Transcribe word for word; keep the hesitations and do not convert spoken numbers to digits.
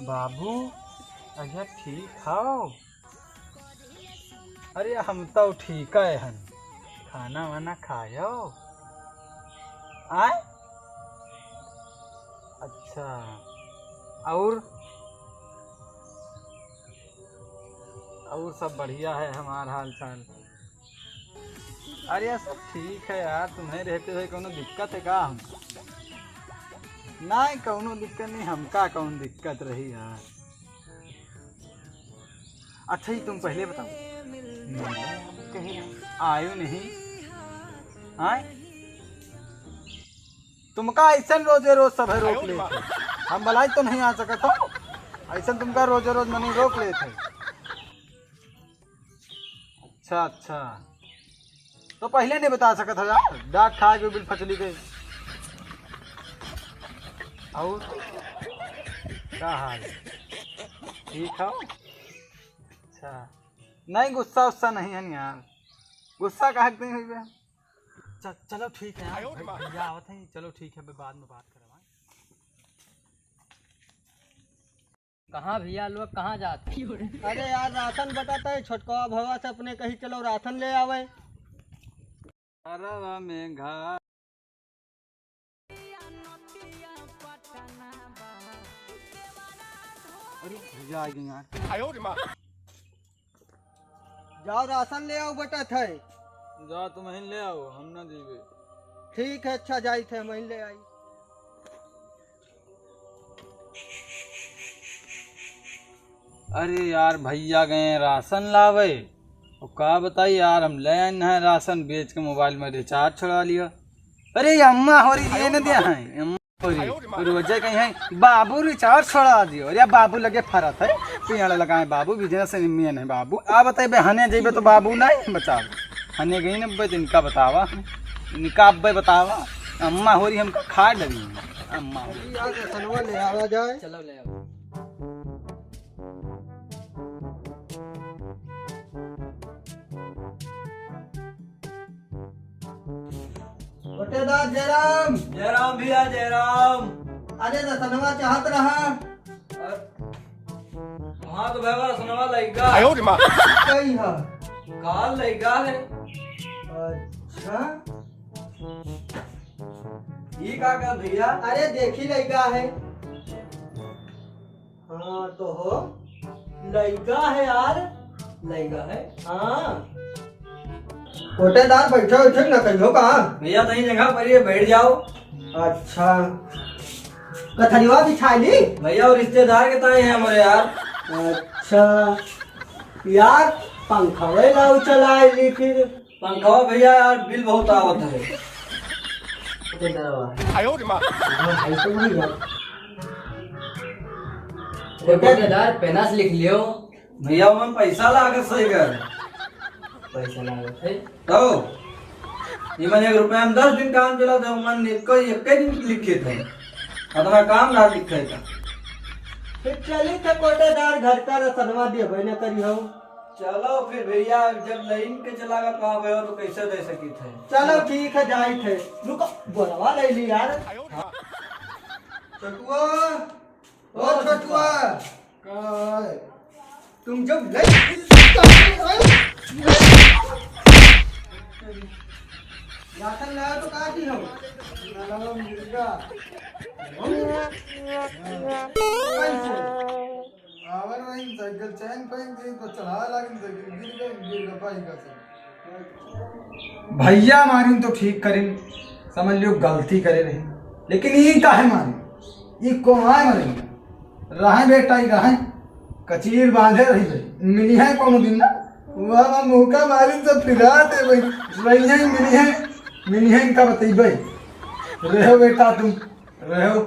बाबू, अच्छा ठीक हौ? अरे हम तौ ठीक है हन, खाना वाना खायो? आय? अच्छा, और, और सब बढ़िया है हमार हाल चाल। अरे यार, सब ठीक है यार, तुम्हें रहते हुए कौनो दिक्कत है का हमका? नहीं, कौनो दिक्कत नहीं, हमका कौन दिक्कत रही यार। अच्छा, ये तुम पहले बताओ, कहीं आयो नहीं? आय? तुमका ऐसन रोजे रोज सभे रोक लेत है। हम भलाई तो नहीं आ सकत हो, ऐसन तुमका रोजे रोज मनी रोक लेत है। अच्छा, अच्छा, तो पहले नहीं बता सकत हो यार, डांट खाए के बिल फचली के। और का हाल है? ठीक हो? अच्छा, नहीं, गुस्सा उस्सा नहीं है यार, गुस्सा काहे के नहीं हुई बे? च-, चलो ठीक है यार, भैया आवत हैं, चलो ठीक है, बाद में बात करब। कहाँ भैया लोग, कहाँ जात? अरे यार, राशन बटात है, छोटकवा भवा से अपने कही चलो राशन ले आवे। अरवा में घा- अरे भैया आ गए यार। जाओ राशन ले आओ बटात है। जा तुम ही ले आओ, हम ना जीवे। ठीक है, अच्छा जाइत है, हम ही ले आई। अरे यार, भैया गए राशन लावे, और का बताई यार, हम ले आए हैं राशन, बेच के मोबाइल में रिचार्ज छुड़ा लिया। अरे ये अम्मा होरी ये न दिया है, अम्मा होरी रोजे कहीं है, बाबू रिचार्ज छुड़ा दियो। अरे बाबू लगे फरत है, पियाला लगाए बाबू, बिजनेस में है बाबू। आ बताई बे, हने जइबे तो बाबू नहीं बचाओ, हने गई न बे, इनका बतावा, इनका अब्बे बतावा, अम्मा होरी हमका खा डरी, अम्मा होरी। यार, रसनवा ले आवा जाए। चलो ले आओ। बटेदार जयराम। जयराम भैया, जयराम। अरे रसनवा चाहत रहा। अरे, वहाँ तो भैया रसनवा लइका। आयो रे माँ। कई है? काल लइका है। अच्छा। ई का कर भैया? अरे देखी लइका है। हाँ तो हो, लइका है यार। लइका है? हाँ। कोटेदार बैठो, उठो न कहियो का? भैया तहीं जगह पर ये बैठ जाओ। अच्छा। कथरिया बिछा ली? भैया और रिश्तेदार के ताई हैं हमारे यार। अच्छा। यार पंखवे लाओ चलाए ली फिर। पंखवा भैया यार, बिल बहुत आवत है। अरे दरवा। आयो रे माँ। हाँ, भाई तो वही है। अरे कोटेदार, पेना से लिख लियो। भैया, ओमन पैसा लागत सही कर। पैसा लागत है? तो, ये मन एक रुपया में दस दिन काम चला था, ओमन एक, एक दिन लिखे थे। अपना काम ना लिखे था। फिर चली थे कोटेदार, घर का रसनवा देबे न करी हो। चलो फिर भैया, जब लाइन के चला गया, कहाँ गए हो तो कैसे दे सकी थे? चलो ठीक है, जाई थे। रुको, बोलवा ले ली यार। छोटुआ, ओ छोटुआ। का है? तुम जब ले राशन लाया तो कहा की हो? नलवा मिर्गा। कैसे? आवर रही साइकिल चैन फेंक दी तो चढ़ा लागिन साइकिल गिर गई, गिर गई बाइक से। भैया मारिन तो ठीक करिन, समझ लियो गलती करे रही, लेकिन ई काहे मारिन? ई कोमाय मारिन? रहे बेटा, ई रहे कचीर बांधे रही भाई, मिली है कोनो दिन ना। वाह वाह, मौका मारिन तो फिरा दे भाई, रही है, मिली है, मिली है, इनका बतइबे। रहो बेटा तुम, रहो।